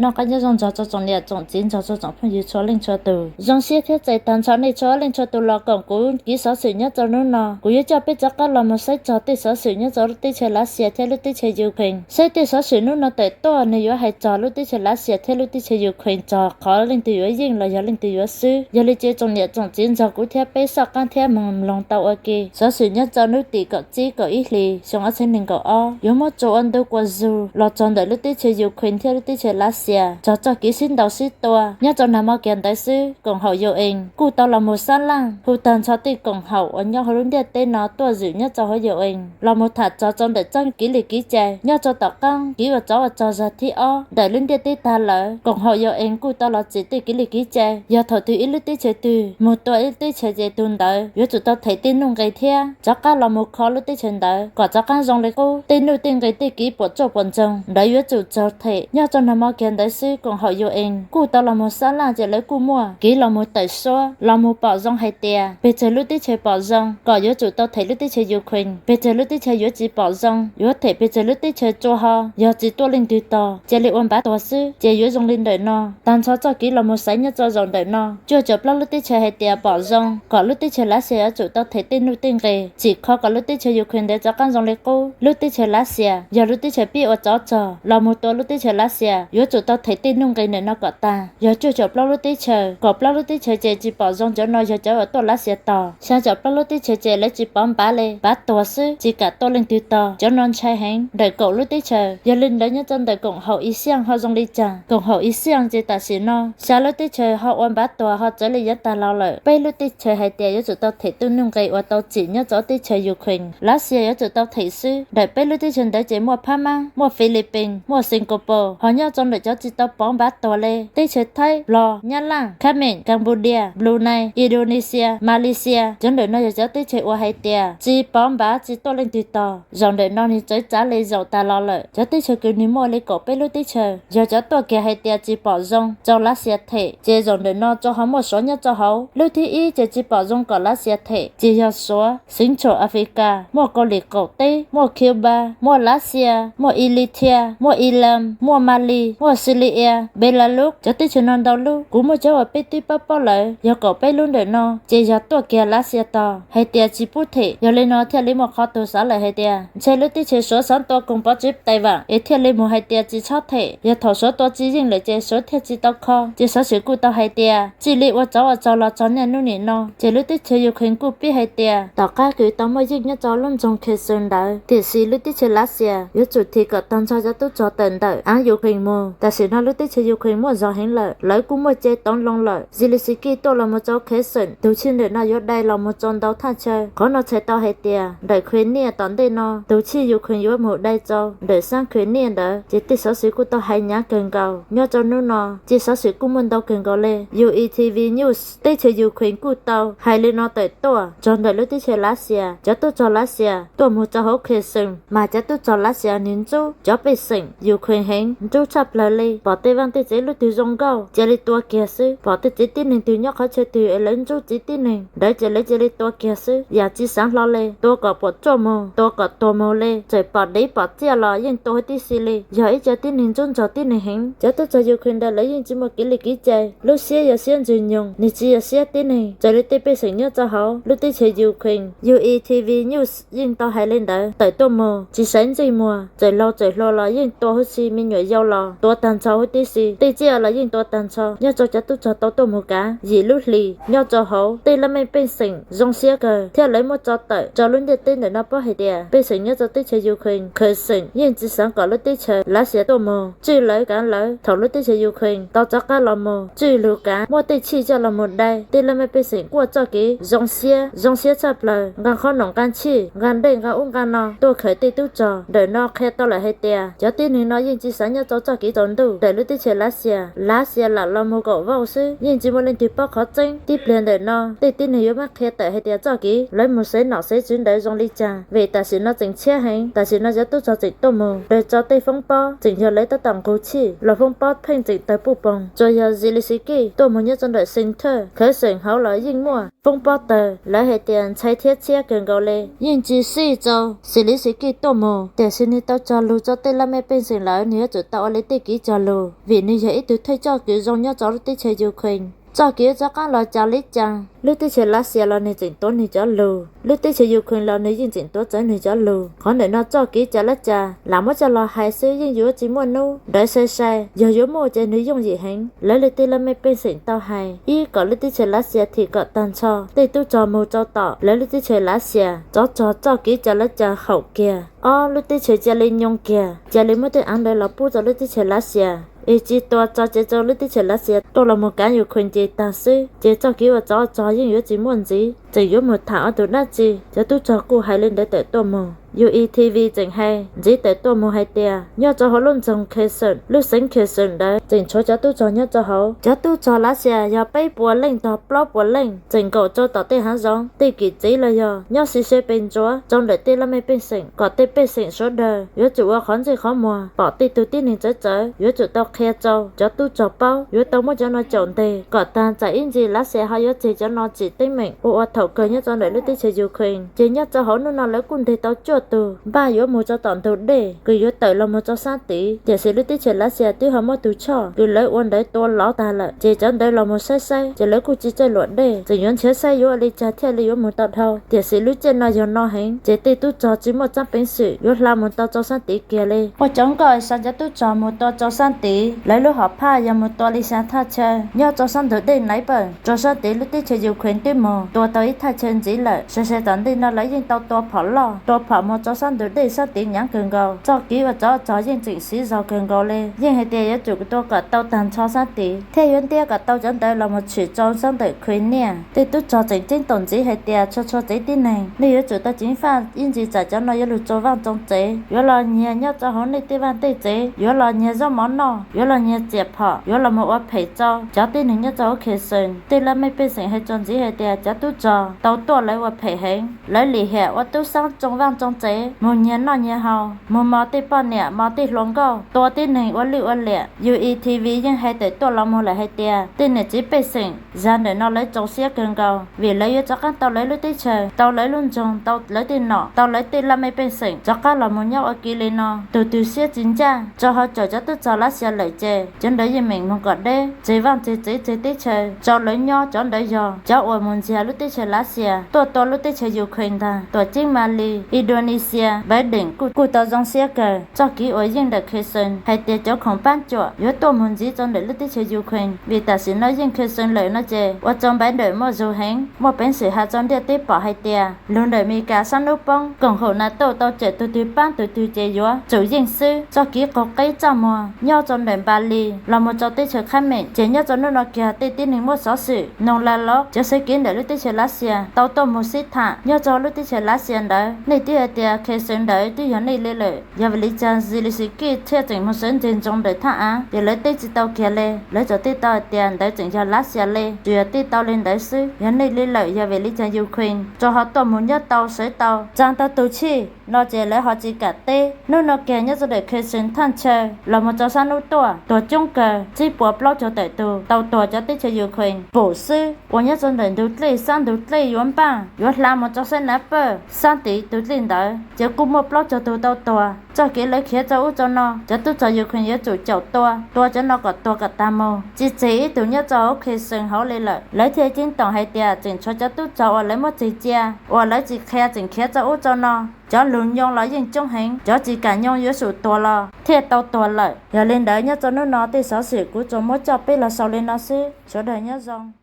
Noj qab nyob zoo nrog rau tsoom niam tsoom txiv nrog rau tsoom phooj ywg txhua leej txhua tus. Zoo siab thiab txais tag nrho nej txhua leej txhua tus los koom kuv kev xov xwm nyob rau hnub no. Kuv yuav coj peb rov qab los mus saib txog tej xov xwm nyob rau lub teb chaws Lav Xias thiab lub teb chaws Ukraine, saib tej xov xwm hnub no tawm tuaj nws yuav hais txog lub teb chaws Lav Xias thiab lub teb chaws Ukraine txog qhov leej twg yuav yeej los yog leej twg yuav xwb. Yog li ces tsoom niam tsoom txiv nrog kuv thiab peb soj qab thiab mloog tau ua ke. Xov xwm nyob rau hnub tim kaum tsib kaum ib hlis xyoo ob txhiab nees nkaum ob yuav muab tso ua ntu kuas zug los txog ntawm lub teb chaws Ukraine thiab lub teb chaws Lav Xias txog txoj kev sib ntaus sib tua. Nyob rau nag hmo kiag ntawd xwb koom haum UN kuj tau los mus sab laj hu tag nrho tej koom haum uas nyob hauv lub ntiaj teb no tuaj zwm nyob rau hauv UN los mus tham txog rau ntawm txoj kev li kev cai nyob rau tom qab kev ua tsov ua rog zag thib ob ntawm lub ntiaj teb tag lawm. Koom haum UN kuj tau los txim tej kev li kev cai yog thaum twg ib lub teb chaws twg mus tua ib lub teb chaws ces tus ntawd yuav tsum tau them tej nuj nqis thiab rov qab los mus kho lub teb chaws ntawd kom rov qab zoo li qub. Tej nuj tej nqis tej kev puas tsuaj puas ntsoog ntawd yuav tsum raug them. Nyob rau nag hmo kiag ntawd xwb koom haum UN kuj tau los mus sab laj ces lawv kuj muaj kev los mus tawm suab los mus pom zoo hais tias pes tsawg lub teb chaws pom zoo kom yuav tsum tau them lub teb chaws Ukraine, pes tsawg lub teb chaws yuav tsis pom zoo yuav them pes tsawg lub teb chaws rua ho. Yog tsis tuaj leej twg tog cia li ua npav tuag xwb ces yuav zoo li ntawm no. Tag nrho txoj kev los mus xaiv nyob rau zaum ntawm no cuaj caum plaub lub teb chaws hais tias pom zoo kom lub teb chaws Lav Xias yuav tsum tau them tej nuj tej nqis tsim kho kom lub teb chaws Ukraine ntawd rov qab zoo li qub. Lub teb chaws Lav Xias yog lub teb chaws pib ua tsov rog los mus tua lub teb chaws Lav Xias yuav tsum tau them tej nuj nqis ntawm no kom tag. Yog cuaj caum plaub lub teb chaws, kaum plaub lub teb chaws ces tsis pom zoo, cov no yog cov uas tuaj Lav Xias tog. Xya caum plaub lub teb chaws ces lawv tsis pov npav li, npav tuag xwb tsis kam tuaj leej twg tog. Cov no ntshai heev ntawm kaum lub teb chaws. Yog li ntawd nyob rau ntawm koom haum Asean ho zoo li cas? Koom haum Asean ces tam sim no xya lub teb chaws ho ua npav tuag ho txawv li yav tag los lawm. Peb lub teb chaws hais tias yuav tsum tau them tej nuj nqis uas tau tsim nyob rau teb chaws Ukraine, Lav Xias yuav tsum tau them xwb. Ntawm peb lub teb chaws ntawd ces muaj Phab Mab, muaj Philippines, muaj Singapore, ho nyob rau ntawm cov tsis tau pov npav tuag li teb chaws Thaib, Nplog, Nyab Laj, Khab Mem, Cambodia, Brunei, Indonesia, Malaysia. Cov ntawm no yog cov teb chaws uas hais tias tsis pov npav tsis tuaj leej twg tog. Zaum ntawm no nws txawv txav li zaum tag los lawm. Cov teb chaws kws nws muaj li kaum peb lub teb chaws yog cov tuaj kiag hais tias tsis pom zoo rau Lav Xias them ces zaum ntawm no rau ho muaj Suav nyob rau hauv. Lub thib ib ces tsis pom zoo kom Lav Xias them ces yog Suav, Central Africa, muaj Kaus Lim Qaum Teb, muaj Cuba, muaj Lav Xias, muaj Eritrea, muaj Iran, muaj Mali, muaj Syria, Belarus. Cov teb chaws no ntau lub, kuv muaj cov uas peb twb paub paub lawm yog kaum peb lub ntawm no ces yog tuaj kiag Lav Xias tog hais tias tsis pub them. Yog li no thiaj li muaj qhov tuag xav lawm hais tias ntshe lub teb chaws Suav xav tua koom pov tsev Taiwan es thiaj li mus hais tias tsis txhob them. Yog thaum Suav tua tsis yeej lawm ces Suav thiaj tsis tau kho. Ces xov xwm kuj tau hais tias txij li ua tsov ua rog los txog niaj hnub nim no ces lub teb chaws Ukraine kuj pib hais tias tom qab kws tau muaj yeej nyob rau lub nroog Kherson ntawd, tiam sis lub teb chaws Lav Xias yuav tsum thim kom tag nrho cov tub rog tawm ntawm av Ukraine mus. Tam sim no lub teb chaws Ukraine muaj zog heev lawm, lawv kuj muaj ce tov loo lawm. Zelensky tuaj los mus rau Kherson, tus chij ntawm no yuav dai los mus rau ntau thaj chaw. Qhov no txhais tau hais tias ntawm Crimea tom ntej no tus chij Ukraine yuav mus dai rau ntawm sab Crimea ntawd, ces tej xov xwm kuj tau hais hnyav kawg nkaus nyob rau hnub no. Ces xov xwm kuj muaj ntau kawg nkaus li. U E T V News, teb chaws Ukraine kuj tau hais li no tawm tuaj txog ntawm lub teb chaws Lav Xias, cov tub rog Lav Xias tuaj mus rau hauv Kherson, mas cov tub rog Lav Xias nws ntxub cov pej xeem Ukraine heev, ntxub tshaj plaws li. Pom tej vaj tej tsev lub twg zoo nkauj cia li tua kiag xwb, pom tej tsev tib neeg twg nyob qhov chaw twg es lawv ntxub tsev tib neeg ntawd ces lawv cia li tua kiag xwb, yam tsis xav hlo li, tua kom puas tsuaj mus, tua kom tuag mus li, txawm pom dev pom txiaj los yeej tua huv tib si li. Yog ib co tib neeg ntxub nrog tib neeg heev. Cov tub rog Ukraine ntawd lawv yeej tsis muaj kev li kev cai, lub siab yog siab ntsws nyoog, nws tsis yog siab tib neeg. Raws li tej pej xeem nyob rau hauv lub teb chaws Ukraine, U E T V News yeej tau hais li ntawd, tawm tuaj mus tsis saib ntsej muag, txawm laus txawm hluas los yeej tua huv si, me nyuam yau los tua tag nrho huv tib si, tej tsiaj los yeej tua tag nrho. Nyob rau cov tub rog tau tuaj mus kav yim lub hlis nyob rau hauv tej laj mej pej xeem zoo siab kawg thiab lawv muab tso tawm rau lub ntiaj teb ntawm no paub hais tias pej xeem nyob rau teb chaws Ukraine, Kherson yeej tsis xav kom lub teb chaws Lav Xias tuaj mus tswj lawv kav lawv. Thaum lub teb chaws Ukraine tau rov qab los mus tswj lug kav, muaj tej chij coj los mus dai, tej laj mej pej xeem kuj txoj kev zoo siab, zoo siab tshaj plaws, nqa qhob noom nqa chij, nqa dej nqa ub nqa no tuaj khaws tej tub rog. Ntawm no qhia tau lawm hais tias cov tib neeg no yeej tsis xav nyob rau txoj kev tsaus ntuj ntawm lub teb chaws Lav Xias. Lav Xias lam los mus kaum vauj xwb, yeej tsis muaj leej twg paub qhov tseeb. Tib pliag ntawm no tej tib neeg yuav muab qhia tawm hais tias txoj kev lawv mus xaiv nom xaiv tswv ntawd zoo li cas, vim tam sim no tseem tshiab heev. Tam sim no cov tub rog tseem tuaj mus raws rau tej foob pob, tseem yog lawv tab tom nqug chij los foob pob pheej tseem tawg puj poog. Tsuas yog Zelensky tuaj mus nyob rau ntawm center Kherson hauv los yeej muaj foob pob tawg, lawv hais tias ntshai thiab tshiab kawg nkaus li. Yeej tsis sij rau Zelensky tuaj mus, tiam sis nws tau cog lus rau tej laj mej pej xeem lawm nws yuav tsum tau ua li tej kev cov lus, vim nws yog ib tug thawj coj kev zoo nyob rau lub teb chaws Ukraine. Txoj kev rov qab los cas li cas, lub teb chaws Lav Xias los nws tseem tuav nws cov lus, lub teb chaws Ukraine los nws yeej tseem tuav txawv nws cov lus. Qhov ntawm no txoj kev cas li cas lam muab coj los hais xwb yeej yuav tsis muaj hnub nrauv sai sai, yog yuav muaj ces nws yooj yim heev. Lawv li tej laj mej pej xeem tau hais, ib kom lub teb chaws Lav Xias thim kom tag nrho tej tub rog mus rau tom lawv lub teb chaws Lav Xias, rov txog txoj kev cas li cas haum kiag, ob lub teb chaws cia li nyoo kiag, cia li muab tej av ntawd los pub rau lub teb chaws Lav Xias, es tsis tua tso ces rau lub teb chaws Lav Xias tuaj los mus kav Ukraine ces tag xwb, ces txoj kev uas rov txog yeej yuav tsis muaj ntxiv, tseem yuav mus tham ob tug dab tsi. Cov tub rog kuj hais li ntawd tawm tuaj mus. U E T V tseem hais ntxiv tawm tuaj mus hais tias nyob rau hauv lub nroog Kherson, lub xeev Kherson ntawd tseem tshuav cov tub rog nyob rau hauv. Cov tub rog Lav Xias yog peb puas leej txog plaub puas leej tseem nkaum rau tom tej hav zoov, tej kim txiv los yog nyob si se pes ntsuav rau ntawm tej laj mej pej xeem, kom tej pej xeem sawv daws yuav tsum ua qhov ntsej qhov muag, pom tej tug tib neeg txawv txawv yuav tsum tau qhia rau cov tub rog paub, yuav tau muab cov no caum ntes kom tag, tsam ib ntsis Lav Xias ho yuav tseg cov no tsim teeb meem ua ua thaum kawg nyob rau ntawm lub teb chaws Ukraine. Ces nyob rau hauv hnub no lawv kuj ntes tau cuaj tug npaj yuav mus rau tom ntug dej kws yuav tawm los mus rau sab tid, tiam sis lub teb chaws Lav Xias twb ho muab tus choj kws lawv ua ntawd tua lov tag lawm, ces cov ntawd los mus saib saib ces lawv kuj tsis txawj luam dej, tseem yuav nrhiav saib yuav ua li cas thiaj li yuav mus tau dhau. Tiam sis lub caij no yog no heev ces tej tub rog tsis muaj txaj peev xwm yuav hla mus tau rau sab tid kiag li. Ua cov nkoj xa cov tub rog mus tua rau sab tid, lawv lub hom phaj yog mus tua li xya thaj chaw nyob rau sab ntug dej Dnipro rau sab tid. Lub teb chaws Ukraine twb mus tua tau ib thaj chaw ntxiv lawm. Sai sai tom ntej no lawv yeej tau tua phom loj, tua phom mus rau sab ntug dej sab tid hnyav kawg nkaus. Txoj kev uas rov txog yeej tseem siv zog kawg nkaus li, yeej hais tias yuav tsum tua kom tau tag nrho sab tid thiaj yuav ntiab kom tau cov ntawd los mus tshwm rau sab ntawm Crimea. Tej tub rog tseem ceeb toom ntxiv hais tias txhua txhua tsev tib neeg nej yuav tsum tau ceev faj ib ntsis, tsam cov no yuav lug tso vaaj tsoo tsev, yuav los nyiag nyob rau hauv nej tej vaaj tej tsev, yuav los nyiag zaub mov noj, yuav los nyiag txiam phom, yuav los mus ua phem rau cov tib neeg nyob rau hauv Kherson. Tej laj mej pej xeem hais txuas ntxiv hais tias cov tub rog tau tuaj lawv ua phem heev, lawv lim hiam ua tub xaab tsoo vaaj tsoo tsev, mus nyiag noj nyiag haus, mus mos tej poj niam mos tej hluas nkauj, tua tib neeg ua lwj ua liam. U E T V yeej hais tawm tuaj los mus lawm hais tias tej niam txiv pej xeem zag ntawm no lawv txaus siab kawg nkaus, vim lawv yuav rov qaab tau lawv lub teb chaws, tau lawv lub nroog, tau lawv tej nom, tau lawv tej laj mej pej xeem rov qaab los mus nyob ua ke li no. Tug twg siab tsis ncaj rau hauv caum cov tub rog Lav Xias lawm ces cov ntawd yeej meem moog kom deb, tseg vaaj tseg tsev tseg teb chaws rau lawv nyob. Cov ntawd yog cov uas mus ntsiag lub teb chaws Lav Xias tuaj tua lub teb chaws Ukraine ntag. Tuam ceeb Mali, Indonesia, Npaiv Deem kuj tau zoo siab kawg. Txoj kev uas yeej ntawm Kherson hais tias cov khoom paab cuam yuav tuaj mus ntxiv rau ntawm lub teb chaws Ukraine, vim tam sim no yeej Kherson lawm no ces ua rau Npaiv Deem muaj zug heev. Muaj peev xwm has rau ntiaj teb pom hais tias lug ntawm Amelikas sab nub poob koom haum NATO tau cawm tug twg paab tug twg ces yuav tsum yeej xwb. Txoj kev qaug qeb txaj muag nyob rau ntawm Npali los mus rau teb chaws Khab Meem ces nyob rau hnub no kiag tej tib neeg muaj xov xwm noog la lov cov xeev kev ntawm lub teb chaws Lav Xias tau tuaj mus sib tham nyob rau lub teb chaws Lav Xias ntawd. Nej twb hais tias Kherson ntawd twb yog nej li lawm, yog vim li cas Zelensky thiaj tseem mus sawv ntsug ntsoov ntawm thaj av? Ces lawv teb tsis tau kiag li, lawv tsuas teb tau hais tias ntawd tseem yog Lav Xias li, tsuas yog teb tau li ntawd xwb, yog nej li lawm, yog vim li cas Ukraine tsuas ho tuaj mus nyob tau sawv tau tsaa tau tug chij no ces lawv ho tsis kam teb. Hnub no kiag nyob rau ntawm Kherson thaj chaw los mus rau sab nub tuaj tuag coob kawg, tsib puas plaub caug tawm tug tau tuag cov teb chaws Ukraine pum xwb. Uas nyob rau ntawm ntug dlej, sab ntug dlej yuav npaaj yuav hla mus rau sab Dnipro sab tid tus dlej ntawd ces kuj muaj plaub caug tug tau tuag. Txoj kev lawv khiav rau ub rau no cov tub rog Ukraine yuav tsum caum tua, tua cov no kom tuag kom tag mus, tsis tseg ib tug nyob rau hauv Kherson hauv li lawm. Lawv thiaj ceeb toom hais tias tseem tshuav cov tub rog uas lawv muab tseg cia uas lawv tsis qhia tseem khiav rau ub rau no. Cov lug nyoo los yeej coob heev, cov tsis kam nyoo yuav tsum tuag los thiaj tau tuag lawm. Yog li ntawd nyob rau hnub no tej xov xwm kuv tsuas muab coj peb los xaus li no xwb, sawv daws nyob zoo.